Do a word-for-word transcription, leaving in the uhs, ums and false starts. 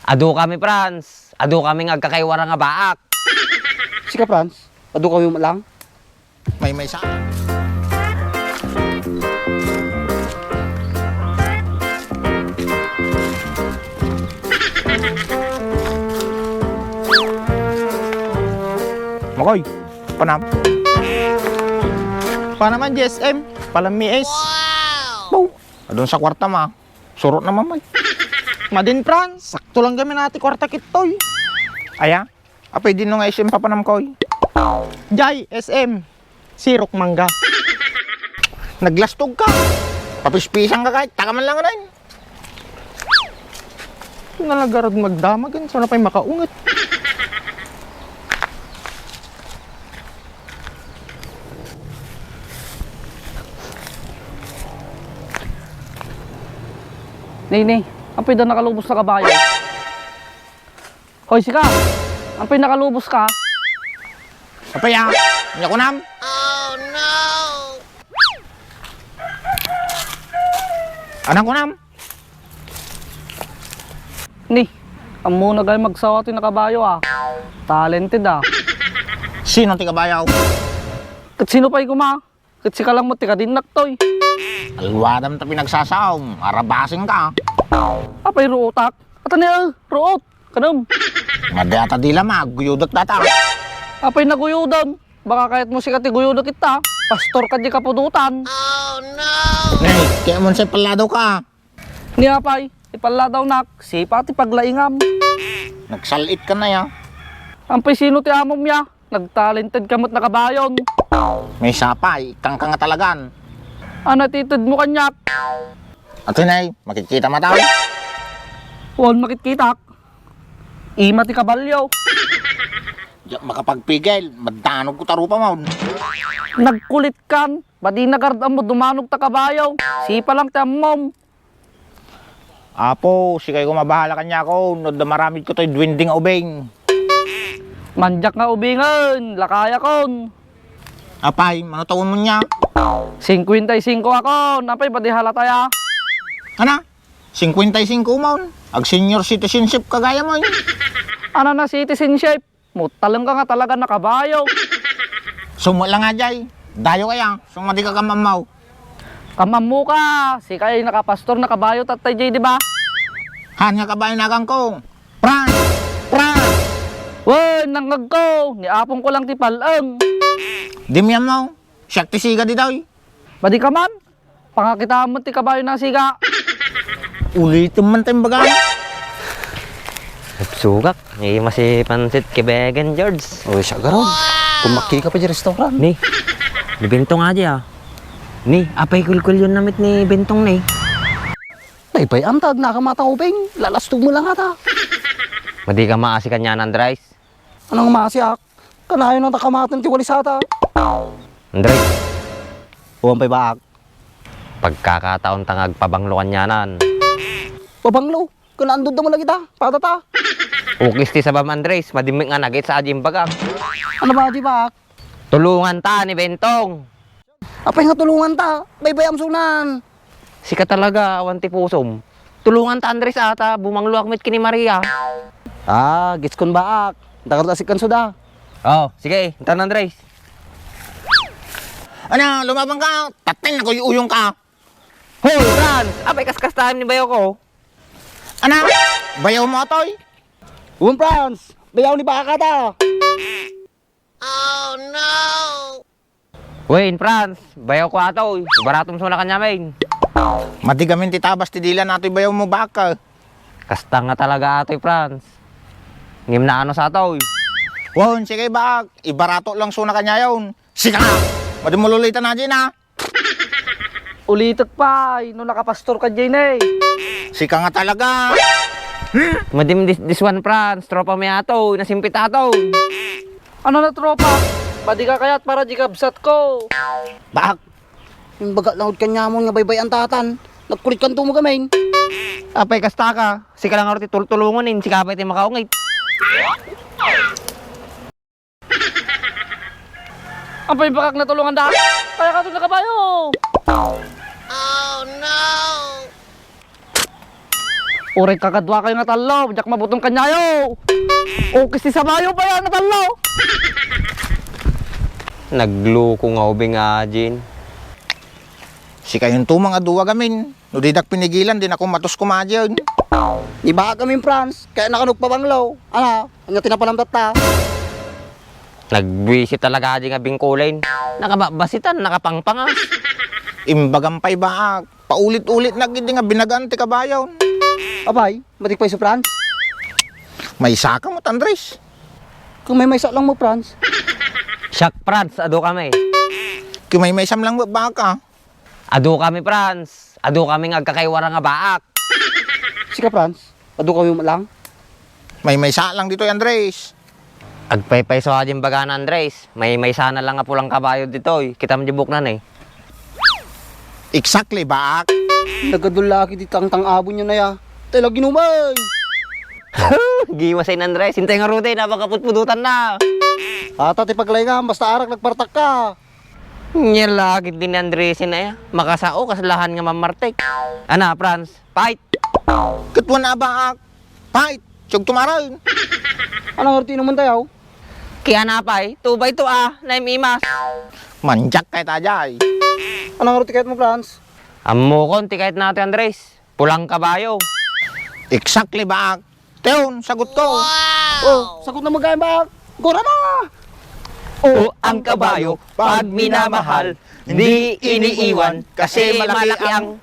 Adu kami, Franz. Adu kami nga agkakaiwara nga baak. Sika, Franz? Adu kami met lang? Maymaysa. Makoy, panam. Panam man, G S M. Palammi es. Wow! Adun sa kwarta ma. Surot naman, may. Madin, Franz. Sakto lang gamin ati kwarta kittoy. Aya? Apay, dino nga S M papanam, koy? Jay, S M. Sirok mangga. Naglastog ka. Papispisan ka kahit taka man lang, anay. Nalagarod magdamag, eh. Sana pa'y makaunget. Nay, nay, apay da nakalubos a kabayo? Hoy, sika! Apay nakalubos ka? Apay, ah? Anya kunam? Anang kunam? Ni, ammona gayam agsawa ti nakabayo, ah. Talented, ah. Sino ti kabayo? Ket sino pay koma? Ket sika lang met ti kadinnak toy. Alwadam ta pinagsasaom, arabasing ka. Apay ruotak? Ata ni, eh, ruot. Kanam. Madi ata dila ma, guyudak data. Apay naguyudam? Baka kayat mo sika ti guyudak ita. Pastor ka di kapudutan. Nay, kaya mo sa palado ka. Ni apay, ipalladawnak, sipa ti paglaingam. Nagsal-it ka na ya. Ampay sino ti amom ya? Nagtalented ka met nakabayon. May sapay, ikkang ka nga talagan. Ana ti ited mo kaniak? Ati nay, makikita mataw? Wan makitkitak. Ima ti kabalyo. Diak makapagpigil, maddanog ko tarupa mon. Nagkulit kan, badi nagardam mo dumanog ta kabayo. Sipa lang ti ammom. Apo, sikay ko mabahala kaniako, no adda maramid ko toy duwende nga ubing. Mandiak nga ubingen, lakayakon. Apay, mano taon mo niya? Singkwenta y singko akon, apay, padi halataya. Ana? Singkwenta y singko mon? Ag senior citizenship ka gayam, oy. Ana na citizenship? Mutalem ka nga talaga nakabayo. Sumot lang nga jay. Dayo kaya, sumadi ka kamammaw. Kamammo ka, sikay nakapastor nakabayo tattay jay, di ba? Han nga kabayo nagan ko. Pran! Pran! Wen, nangngeg ko, ni apong ko lang ti pal-eng. Di mi ammo, siak ti siga ditoy. Madi ka man? Pangakitaem met ti kabayo na siga. Ulitem man ta imbaga. Nabsugak, ni masipansit kebegen, George. Uy, siya garod. Kumakki ka pa di restaurant. Ni, ni Bentong adi, ah. Ni, apay kulkulyon na met ni Bentong, ni. Baybay-am ta, agna ka matang ubing. Lalastog mo lang ata. Madi ka maasi kanian, Andres? Anong maasiak? Kanayon ta kamaten ti walis ata. Andres. Uwan pay baak. Pagkakataon ta nga agpabanglo kanianan. Pabanglo? Kanaandod da mo lagi ta, pada ta. Ukis ti sabam, Andres, madimik nga nagit sa adi imbagak. Ano ba, adi baak? Tulungan ta ni Bentong. Apay nga tulungan ta, baybay-am sunan. Sika talaga, awan ti pusom. Tulungan ta, Andres, ata, bumangloak met ken ni Maria. Ah, gitskon baak. Dakar ta sikkan suda. Oh, sige, intan, Andres. Ano, lumabang ka? Tattay, naguyuyong ka. Hoy, Franz! Apay kaskastaem ni bayaw ko? Ano? Bayaw mo, atoy? Wen, Franz! Bayaw ni baak ata! Wen, Franz, bayaw ko atoy. Baratom suna kaniamin. Madi gamin ti tabas ti dila natoy bayaw mo, baak. Kasta nga talaga atoy, Franz. Ngem naano sa atoy? Wen, sige, baak. Ibarato lang suna kaniayon. Sika! Madi mo lulitan na, Gina. Ulitek pay, no nakapastor ka, Jay, ne. Sika nga talaga. Madim dis, this one, Franz. Tropa mi ato, nasimpit ato. Ano na, tropa? Madi ka kayat para di kabsat ko. Baak. Imbaga langud kaniamon nga baybay-an ta atan. Nagkulit kanto mo gamin. Apay kasta ka. Sika lang nga ti tultulongon, eh. Sika pay ti makaungit. Apay bakak natulungan da? Kaya ka ito nakabayo! Oh, no! Uray kakaduakayo nga tallo, diak mabuton kaniayo. O, kis ti sabayo pay a nga tallo. Nagluko nga ubing, Ajin. Sikayonto nga dua gamin. No didak pinigilan, dinakon matuskom, Ajin. Ni Baak gamin, Franz, kayatna kano agpabanglo. Ana, ania ti napalamdatta? Nagbuisit talaga di nga bingkulen. Nakababbasitan, nakapangpangas. Imbagam pay, Baak. Paulit-ulitnak idi nga binagaan ti kabayon. Apay, matik pay isu, Franz? Maysaka met, Andres. Kung maymaysa lang mo, Franz. Siak, Franz, adu kami. Kung maymaysam lang mo, Baak, a. Adu kami, Franz. Adu kami nga agkakaiwara nga Baak. Sika, Franz? Adu kami met lang? Maymaysa lang ditoy, Andres. Agpaypayso a din bagana, Andres. Maymaysana lang nga pulang kabayo ditoy. Kitam di buknan, e. Exactly, Baak. Nagadu la ket di tangtang-abon yo, aya. Tay la ginumay. Giwasay ni Andres. Intay ngarud, e, napakaputpudutanna. Ata ti paglaingam, basta arak nagpartakka. Nia la ket di ni Andres, aya. Makasao, kas lahan nga mammartek. Ana, Franz, fight! Ket wen a, Baak. Fight! Siak tumaray. Ana ngarud ti inumantayo? Kiana pay, two by two a, naim-imas. Mandiak kayat a jay. Ana ngarud ti kayat mo, Franz? Ammokon ti kayat na ti Andres. Pulang kabayo. Exactly, Baak. Teon, sagot ko. O, sagot na met gayam, Baak. Gora na! O, ang kabayo, pag minamahal, di iniiwan kasi malaki ang